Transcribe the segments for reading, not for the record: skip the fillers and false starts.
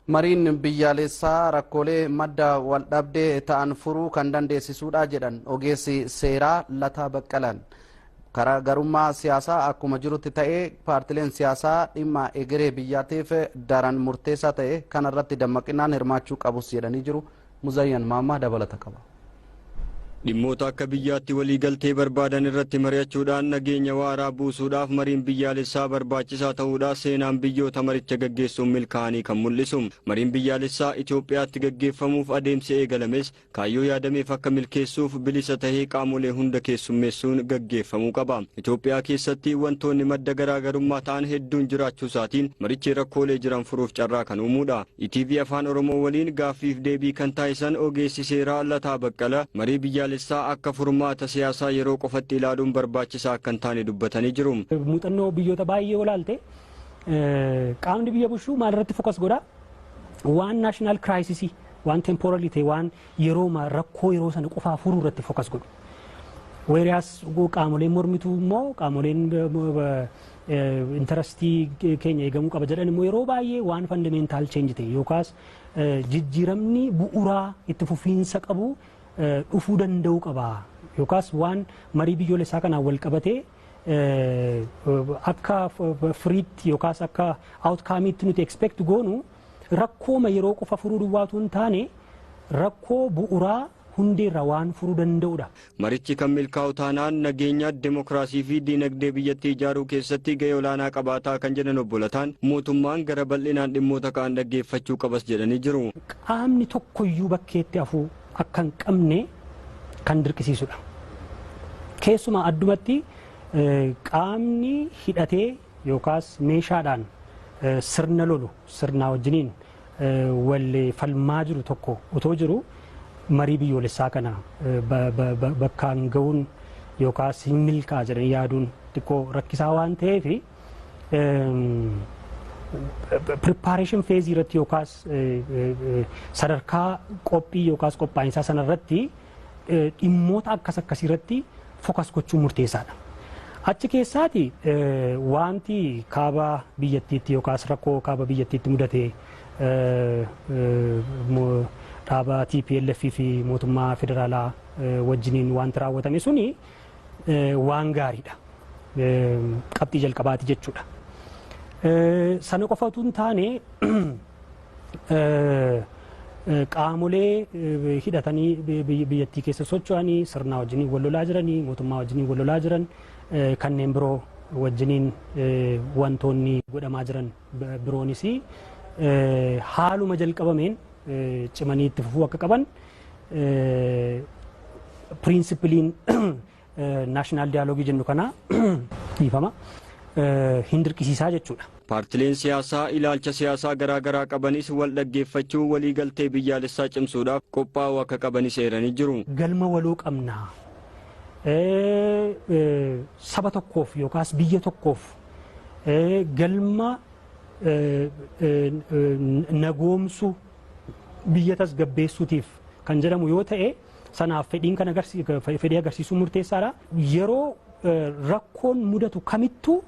Mariin biyyaalessaa rakkoolee madda waldhabdee ta'an furuu kan dandeessisuudha jedhan ogeessi seeraa Lataa Baqqalaan. Garaagarummaa siyaasaa akkuma jirutti ta'ee, paartileen siyaasaa dhimma egeree biyyaatiif daran murteessaa ta'e kanarratti dammaqinaan hirmaachuu qabus jedhanii jiru. Muzayyan Maammaa dabalata qaba. Dhimmoota akka biyyaatti waliigaltee barbaadan irratti mari'achuudhaan nageenya waaraa buusuudhaaf mariin biyyaalessaa barbaachisaa ta'uudha seenaan biyyoota maricha gaggeessuun milkaa'anii kan mul'isu. Mariin biyyaalessaa Itoophiyaatti gaggeeffamuuf adeemsi eegalames kaayyoo yaadameef akka milkeessuuf bilisa tahee qaamolee hunda keessummeessuun gaggeeffamuu qaba. Itoophiyaa keessatti wantoonni madda garaagarummaa ta'an hedduun jiraachuu isaatiin marichi rakkoolee jiran furuuf carraa kan uumuudha. ETV Afaan Oromoo waliin gaaffiif deebii kan taasisan ogeessi seeraa Lataa Baqqala marii biyyaalessaa akka furmaata siyaasaa yeroo qofatti ilaaluun barbaachisaa akka hin taane dubbatanii jiru. Muuxannoo biyyoota baay'ee olaalte, qaamni biyya bulchuu maalirratti focus godha? Waan national crisis, waan temporary ta'e, waan yeroo rakkoo yeroo sana qofaa furuu irratti focus godhu. Whereas qaamoleen mormituu immoo, qaamoleen interest keenya eegamuu qaba jedhan immoo, yeroo baay'ee waan fundamental change ta'e yookaas jijjiiramni bu'uuraa itti fufiinsa qabu dhufuu danda'uu qaba, yookaas waan marii biyyoolessaa kanaan wal qabatee akka firiitti yookaas akka outcomeitti nuti expect goonu rakkooma yeroo qofa furuu duwwaatu hin taane, rakkoo bu'uuraa hundeerra waan furuu danda'udha. Marichi kan milkaa'u taanaan nageenya, dimokiraasii fi diinagdee biyyattii ijaaruu keessatti gahee olaanaa qabaataa kan jedhan Obbo Lataan, mootummaan gara bal'inaan dhimmoota ka'an dhaggeeffachuu qabas jedhanii jiru. Qaamni tokkoyyuu bakkeetti hafuu akka hin qabne kan dirqisiisudha. Keessumaa addumatti qaamni hidhatee yookaas meeshaadhaan sirna lolu, sirnaa wajjiniin wal falmaa jiru tokko otoo jiru, marii biyyoolessaa kana bakkaan ga'uun yookaas hin milkaa'a jedhanii yaaduun xiqqoo rakkisaa waan ta'eef, preparation phase irratti yookaas sadarkaa qophii yookaas qophaa'insaa sana irratti dhimmoota akkas akkasii irratti focus gochuun murteessaadha. Achi keessaati wanti kaaba biyyattiitti yookaas rakkoo kaaba biyyattiitti mudate, dhaaba TPLF fi mootummaa federaalaa wajjiniin wanti raawwatame suni waan gaariidha. Qabxii jalqabaati jechuudha. Sana qofa utuu hin taane, qaamolee hidhatanii biyyattii keessa socho'anii sirnaa wajjiniin wal lolaa jiranii, mootummaa wajjiniin wal lolaa jiran kanneen biroo wajjiniin wantoonni godhamaa jiran biroonis haaluma jalqabameen cimanii itti fufuu akka qaban principleiin national dialogue jennu kana dhiifama hin dirqisiisaa jechuudha. Paartileen siyaasaa ilaalcha siyaasaa garaa garaa qabanis wal dhaggeeffachuu waliigaltee biyyaalessaa cimsuudhaaf qophaa'uu akka qabanis eeranii jiru. Galma waloo qabnaa. Saba tokkoof yookaas biyya tokkoof galma nagoomsuu, biyya tasgabbeessuutiif kan jedhamu yoo ta'e, sanaaf fedhiin kan fedhii agarsiisuu murteessaadha. Yeroo rakkoon mudatu kamittuu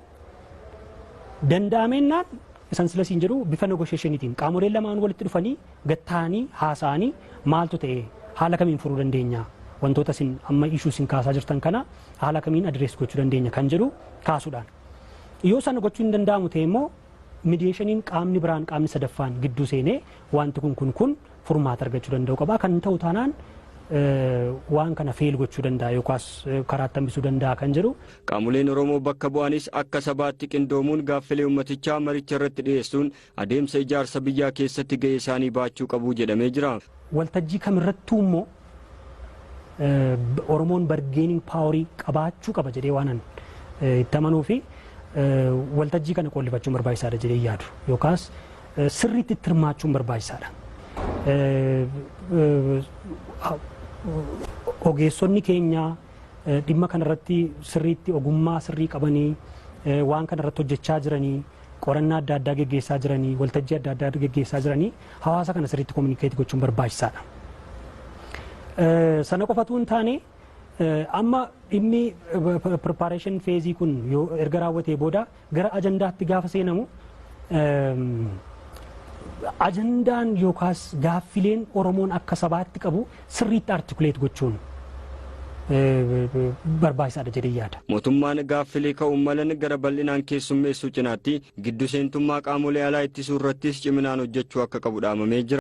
danda'ameennaan isan sila siin jedhu bifa negotiationiitiin qaamoleen lamaan walitti dhufanii gatta'anii haasa'anii, maaltu ta'e, haala kamiin furuu dandeenya, wantoota isin amma issue isin kaasaa jirtan kana haala kamiin address gochuu dandeenya kan jedhu kaasuudhaan. Yoo sana gochuu hin danda'amu ta'e immoo, mediationiin qaamni biraan, qaamni sadaffaan gidduu seenee wanti kun furmaata argachuu danda'u qaba. Kan ta'u taanaan waan kana fail gochuu danda'a yookaas karaatti hambisuu danda'a kan jedhu. Qaamoleen Oromoo bakka bu'anis akka sabaatti qindoomuun gaaffilee uummatichaa maricha irratti dhiyeessuun adeemsa ijaarsa biyyaa keessatti gahee isaanii baachuu qabu jedhamee jira. Waltajjii kamirrattuu immoo Oromoon bargaining power qabaachuu qaba jedhee waan itti amanuu fi waltajjii kana qollifachuun barbaachisaadha jedhee yaadu, yookaas sirriitti itti hirmaachuun barbaachisaadha. Ogeessonni keenya dhimma kanarratti sirriitti ogummaa sirrii qabanii waan kanarratti hojjechaa jiranii, qorannaa adda addaa geggeessaa jiranii, waltajjii adda addaa geggeessaa jiranii, hawaasa kana sirriitti communicate gochuun barbaachisaadha. Sana qofatu hin taane, amma dhimmi preparation phase kun yoo erga raawwatee booda gara ajandaatti gaafa seenamu Ajandaan yookaas gaaffileen Oromoon akka sabaatti qabu sirriitti articulate gochuun barbaachisaadha jedhee yaada. Mootummaan gaaffilee ka'uu malan gara bal'inaan keessummeessuu cinaatti giddu seentummaa qaamolee alaa ittisuu irrattis ciminaan hojjechuu akka qabu dhaamamee jira.